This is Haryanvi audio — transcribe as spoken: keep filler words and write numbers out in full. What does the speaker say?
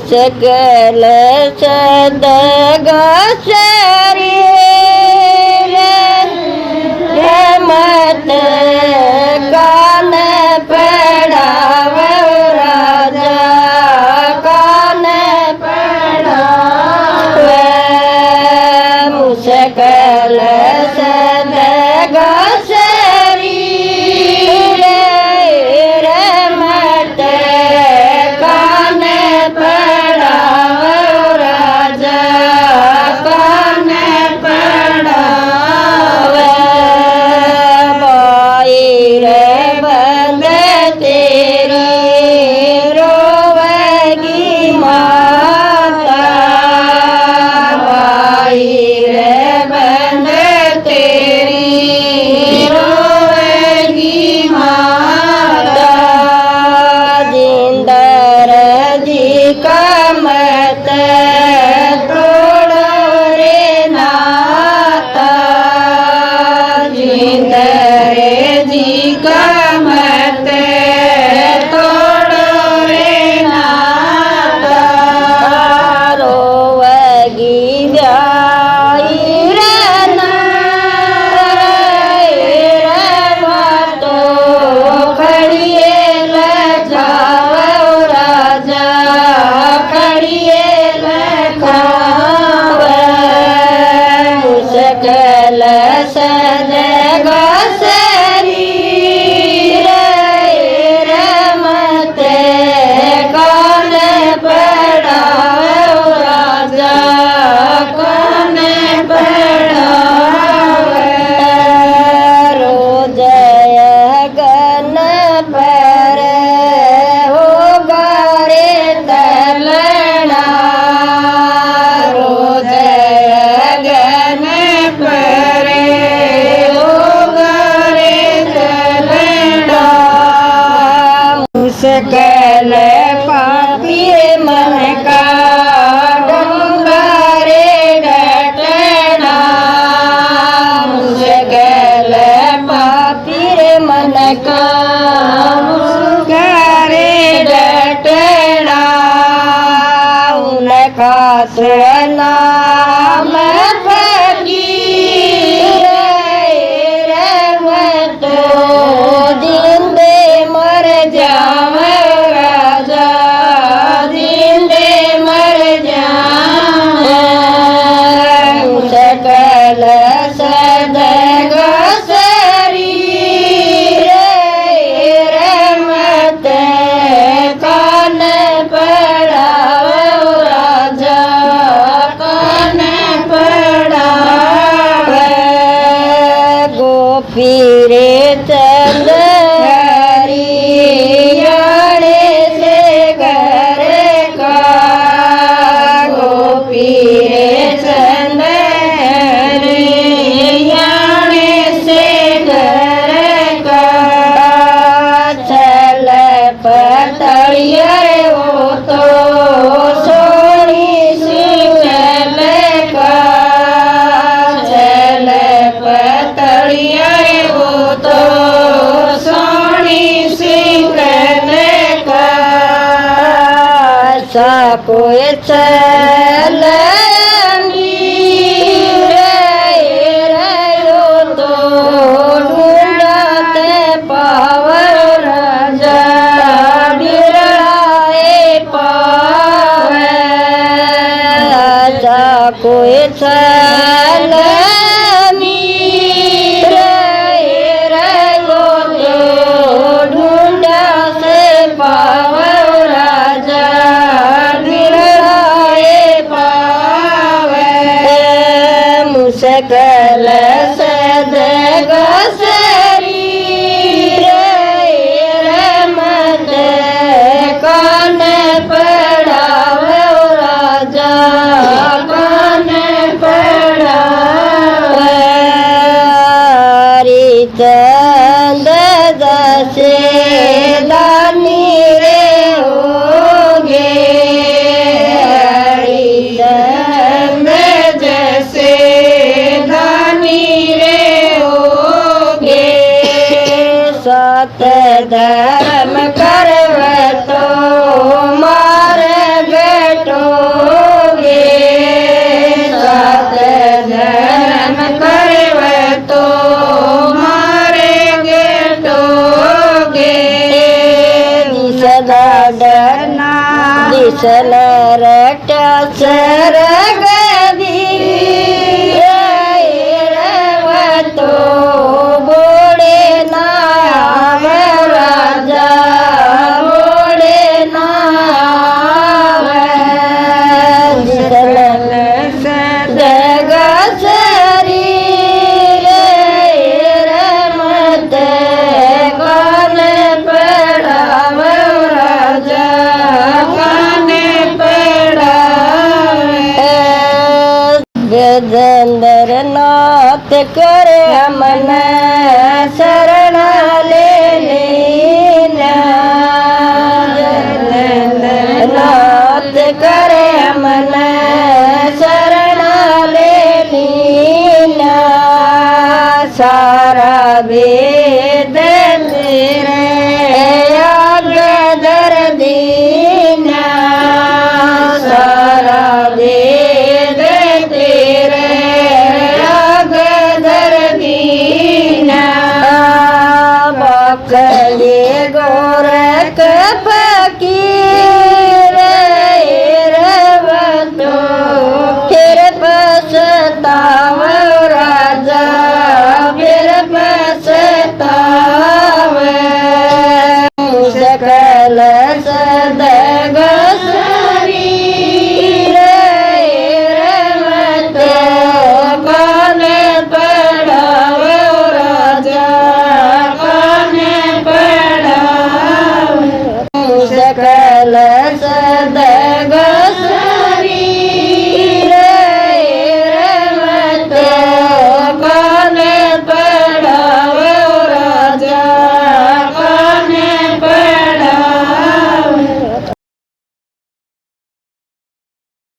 सकल सदगो शरीर, रहमत कान पड़ावे राजा, कान पड़ावे। मुश्किल सदगो शरीर, रहमत कान पड़ावे राजा, कान पड़ावे। भाई रे बंद तेरी रोवेगी माता, भाई रे बंद तेरी रोवेगी माता। जिंदर जी का मत तोड़ो रे नाता, जिंदर जी का मत तोड़ो रे नाता। रोवेगी ब्याही रे ना, रे मातो खड़िए ले जावे राजा, खड़िए ले खावे। मुश्किल सदगो शरीर, रहमत कान पड़ावे राजा, कान पड़ावे। रोज अगन पर होगा रे तलना, रोज अगन पर होगा रे तलना। मुश्किल पापी मन का होगा रे डटना, मुश्किल पापी मन का होगा रे डटना। उनका तो नाम फकीर, रे वो तो जिंदे मर जावे राजा, जिंदे मर जावे। मुश्किल सदगो शरीर, रहमत कान पड़ावे राजा, कान पड़ावे। गोपी रे चंद हरियाणे से घर का, गोपी रे चंद हरियाणे से घर का। छल पतलिया रे वो तो सोनी सिंगल का, छल पतलिया रे वो तो सोनी सिंगल का। सा कोई छल नी रे, रे वो तो ढूंढत पावे राजा, बिरलाए पावे। ऐसा कोई छल नी रे, रे वो तो ढूंढा से पावे राजा, बिरलाए पावे। मुश्किल सदगो शरीर, रहमत कान पड़ावे राजा, कान पड़ावे। हरिचंद जैसे दानी रे होगे, हरिचंद जैसे दानी रे होगे। सत धर्म करवे तो मार्ग सल रट्या सरग दी रे, रे वो तो बोले ना आवे राजा, बोले ना आवे। सल दगसरी रे, रे मत कान पड़ावे राजा, कान पड़ावे। गजेंद्र नाथ करे हमने शरणा ले लीना। गजेंद्र नाथ करे हमने शरणा ले लीना। सारा वेद तेरे आगे धर दीना। सारा वेद तेरे आगे धर दीना। बकले गोरख फकीर रे, रे वो तो फिर पछतावे राजा, फिर पछतावे। सकल सदग शरीर रे, मत कान पड़ावे राजा, कान पड़ावे। सकल सदग